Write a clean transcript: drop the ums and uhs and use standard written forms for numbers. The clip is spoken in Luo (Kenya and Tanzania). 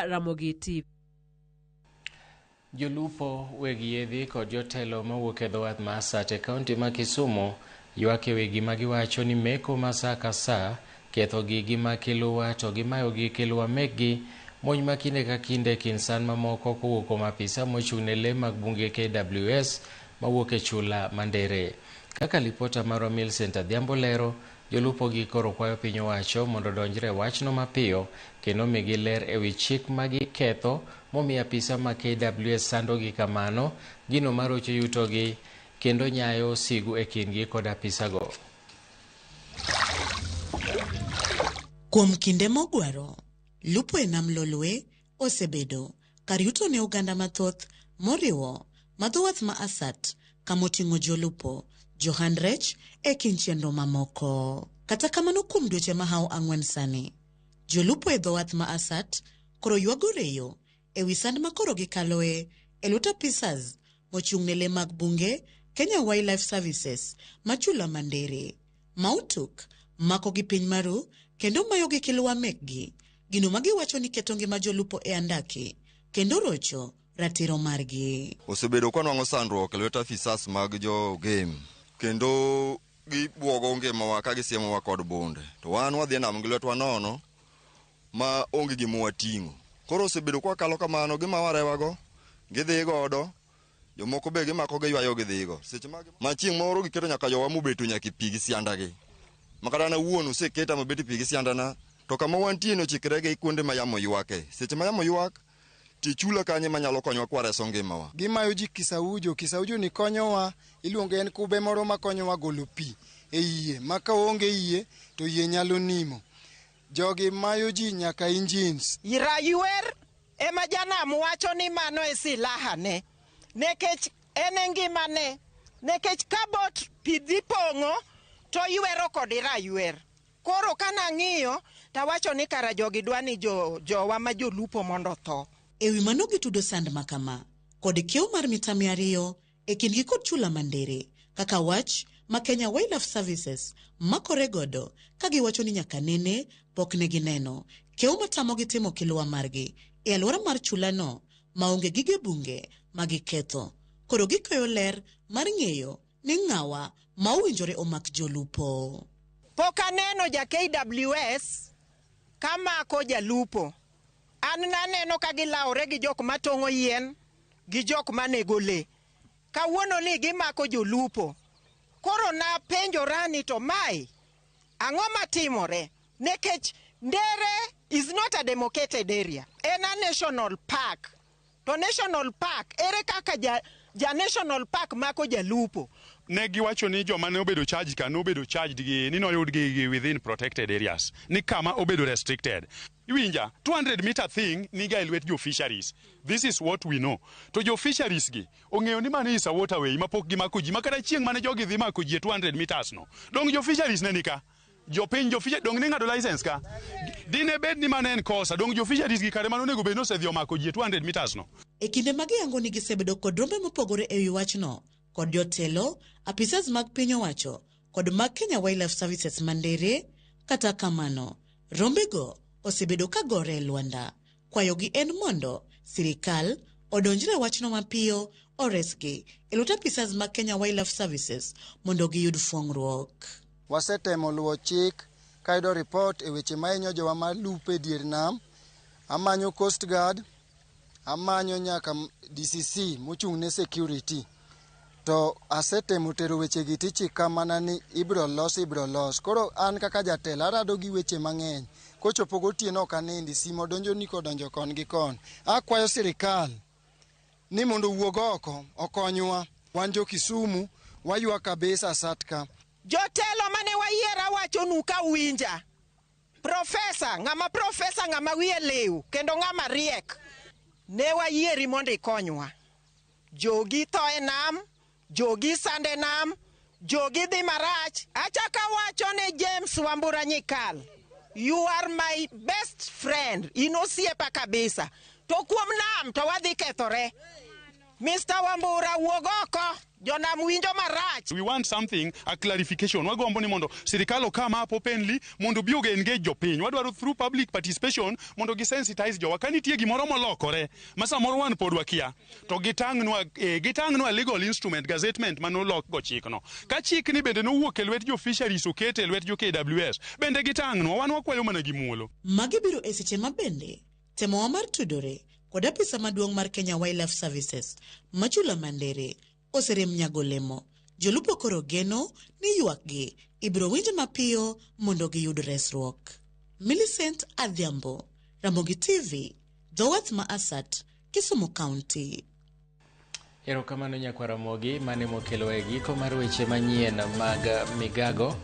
Ramogi TV. Jolupo, weg yiedhi kod jotelo mawuok e dho wath ma Asat e kaunti ma Kisumu ywak e wi gima giwacho ni meko ma sa ka sa ketho gigi ma kiluwa to gimayogi kiluwa mekgi monj ma kinde ka kinde e kind san mamoko kowuok kuom apisa mochung' ne lee mag bunge KWS mawuok e chula ma Ndere. Kaka lipota marwa Millicent Adhiambo lero, jolupo gi koro kwayo piny owacho mondo odonjre e wachno mapiyo kendo migi ler e wi chik ma giketho momiyo apisa ma KWS sandogi kamano, gino marocho yutogi kendo nyayo sigu e kindgi kod apisago. Kuom kinde mogwaro, lupo e nam Lolwe osebedo kar yuto ne oganda mathoth moriwo madho wath ma Asat kamoting'o jolupo, johand rech e kind chenro mamoko. Kata kamano kuom dweche mahawo 4 sani, jolupo e dho wath ma Asat koro ywago reyo e wi sand ma koro gikaloe e lwet apisas mochung' ne lee mag bunge Kenya Wildlife Services ma chula ma Ndere. Mautuk mako gi piny maru kendo mayogi kiluwa mekgi, gino ma giwacho ni keto ngima jolupo e andaki kendo rocho ratiro margi. Osebedo ka nwang'o sandruok e lwet afisas mag jo game kendo gibuogo ngimawa kagisiemowa kod bunde. To wan wadhi e nam gi lwetwa nono ma onge gima wating'o. Koro osebedo ka wakalo kamano, gimawa rewago, gidhi godo, jomoko be gimako giywayo gidhigo. Seche ma chieng' moro giketo nyaka jowa mobeto nyaka e pi gi siandagi. Ma kata an awuon oseketa mabet e pi gi siandana, to kama wantie no ochikre gi kuonde ma yamo ywake. Seche ma yamo ywak, tie chula kanye manyalo konyowa kwareso ngimawa. Gimayo ji kisaujo, kisaujo ni konyowa, iluonge en kube moro makonyowa golo pi e yie, ma ka onge yie to yie nyalo nimo. Jogi mayo ji nyaka engines. Raywer ema janam wacho ni mano e silaha ne, nekech en e ngimane, nekech ka bot pi dhi pong'o to ywero kod raywer. Koro ka nang'iyo tawacho ni kara jogi dwa ni jowa ma jolupo mondo otho. E wi mano gitudo sand ma kama kod kiewo mar mita 200 e kindgi kod chula ma Ndere kaka wach ma Kenya Wildlife Services makore godo ka giwacho ni nyaka nene pok ne gineno kiewo matamogi timo kiluwa margi e alwora mar chulano maonge gige bunge ma giketho. Koro gikeyo ler mar ng'eyo ni ng'awa ma owinjore omak jolupo. Pok aneno ja KWS kamako jalupo. An naneno ka gilawore gi jok matong'o yien gi jok manego lee. Kawuono ni gimako jolupo. Koro napenjora ni to mae ang'o matimore? Nekech Ndere is not a demarcated area. En a national park. To national park, ere kaka ja national park mako jalupo? Ne giwacho ni joma ne obedo charged ka nobedo charged gi ni noyudgi gi within protected areas, ni kama obedo restricted. Iwinja, 200 meter thing niga e lwet jo fisheries. This is what we know. To jo fisheries gi ong'eyo ni mano is a waterway ma pok gimako ji, ma kata chieng' mane jogi dhi mako ji e 200 meters no. Dong jo fisheries ne nika? Jopiny jo fisheries dong ne ng'ado license ka? Dine bed ni mano en kosa, dong jo fisheries gi kare mano onego bed ni osedhi omako ji e 200 meters no. E kinde ma giyango ni gisebedo kod rombe mopogore e wi wachno, kod jotelo, apisas mag piny owacho kod mag Kenya Wildlife Services ma Ndere, kata kamano, rombego osebedo ka gore e lwanda. Kwayogi en mondo sirikal odonjre wachno mapiyo oresgi e lwet apisas mag Kenya Wildlife Services mondo giyud fwang'ruok. Wasetemo luwo chik kayudo report e weche mahinyo jowa malupo e dier nam. Amanyo Coast Guard, amanyo nyaka DCC mochung' ne security. To asetemo tero wechegi tichika mana ni ibiro los, ibiro los. Koro an kaka jatelo arado gi weche mang'eny. Kochopo gotieno ok anindi, simu donjo ni kodonjo kon gi kon. Akwayo sirikal ni mondo owuog oko okonywa. Wan jo Kisumu waywak kabisa Asat ka. Jotelo mane wayiera wachonu ka uwinja. Profesa, ng'ama profesa, ng'ama wiye liw kendo ng'ama riek. Ne wayieri mondo ikonywa. Jogi tho e nam, jogi sande nam, jogi dhi marach. Achako awacho ne James Wambura Nyikal, you are my best friend, in osiepa kabisa. To kuom nam to wadhi kethore. Mr. Wambura wuog oko, jonam winjo marach. We want something, a clarification. Wagombo ni mondo sirikal okam up openly mondo obi ogo engage jopiny. Wadwaro through public participation mondo gi sensitize jowa. Ka nitie gimoro molokore ma samoro wan pod wakia to gitang'nwa gitang'nwa legal instrument gazettement manolok go chikno. Ka chikni bende nowuok e lwet jo fisheries okete e lwet jo KWS bende gitang'nwa wan wakwayo mana gi muolo. Magi biro e seche ma bende temowa mar tudore kod apisa maduong' mar Kenya Wildlife Services Machula Mandere oserem nyago lemo. Jolupo koro geno ni ywakgi ibiro winj mapiyo mondo giyud resruok. Millicent Adhiambo, Ramogi TV, dho wath ma Asat, Kisumu County. Erokamano nyakwar Ramogi mane mokelo e giko mar weche manyien mag migago.